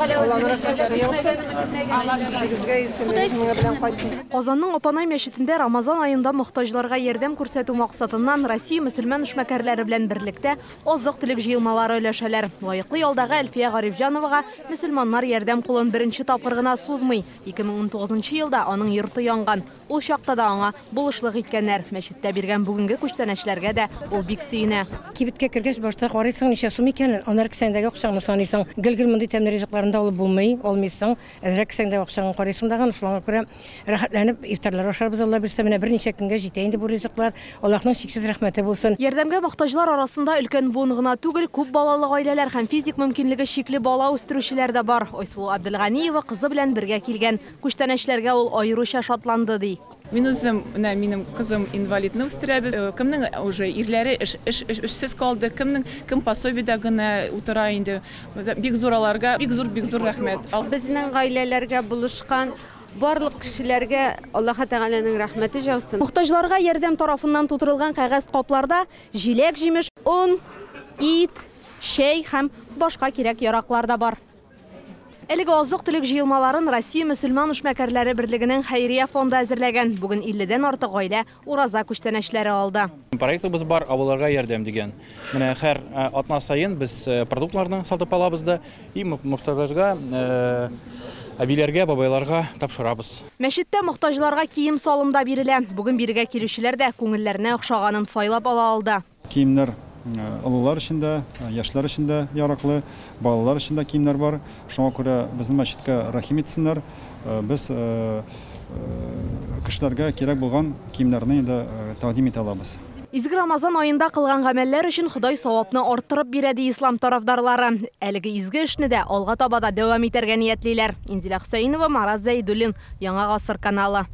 Алланың рәхмәтләре яусын. Үзегезгә изге белән кайтсын. Казанның Апанай мәчетендә Рамазан аенда мохтаҗларга ярдәм күрсәтү максатыннан Россия мөселман эшмәкәрләре белән берлектә азык-төлек җыелмалары өләшәләр. Лаеклы ялдагы Әлфия Гарифҗановага мөселманнар ярдәм кулын беренче тапкыр гына сузмый. 2019 елда аның йорты янган. Ул чакта да аңа булышлык иткәннәр. Мәчеттә биргән бүгенге күчтәнәчләргә дә ул бик сөенә. Кибеткә кергәч башта карыйсың ничә сум икәнен, аннары кесәңдәге акчаңны саныйсың. Гел-гел мондый тәмле ризыкларны да алып булмый, алмыйсың. Әзрәк кесәңдәге акчаңны карыйсың дагын, шуңа күрә рәхәтләнеп ифтарлар ашарбыз, Алла бирсә, менә берничә көнгә җитә инде бу ризыклар. Аллаһның чиксез рәхмәте булсын. Ярдәмгә мохтаҗлар арасында өлкән буын гына түгел, күп балалы гаиләләр һәм физик мөмкинлеге чикле бала үстерүчеләр дә бар. Айсылу Абделганиева кызы белән бергә килгән. Күчтәнәчләргә ул аеруча шатланды, ди. Мин үзем, менә минем кызым инвалидны үстерәбез. Кемнең уже ирләре эшсез калды, кемнең кем пособиедә генә утыра инде. Бик зур аларга, бик зур, бик зур рәхмәт. Безнең гаиләләргә булышкан барлык кешеләргә Аллаһ Тәгаләнең рәхмәте яусын. Мохтаҗларга ярдәм тарафыннан тутырылган кәгазь капларда җиләк-җимеш, он, ит, чәй һәм башка кирәк-яраклар да бар. Әлеге азык-төлек җыелмаларын Россия мөселман эшмәкәрләре берлегенең хәйрия фонды әзерләгән. Бүген 50-дән артык гаилә ураза күчтәнәчләре алды. Проектыбыз бар, авылларга ярдәм дигән. Менә һәр атна саен без продуктларны сатып алабыз да и мохтаҗларга, әбиләргә, бабайларга тапшырабыз. Мәчеттә мохтаҗларга кием-салым да бирелә. Бүген бирегә килүчеләр дә күңелләренә охшаганын сайлап ала алды. Киемнәр олылар өчен дә, яшьләр өчен дә яраклы, балалар өчен дә киемнәр бар. Шуңа күрә безнең мәчеткә рәхим итсеннәр. Без кешеләргә кирәк булган киемнәрне инде тәкъдим итә алабыз. Изге Рамазан аенда кылган гамәлләр өчен Ходай савапны арттырып бирә, ди ислам тарафдарлары. Әлеге изге эшне дә алга таба да дәвам итәргә ниятлиләр. Инзилә Хөсәенова, Марат Зәйдуллин, Яңа Гасыр каналы.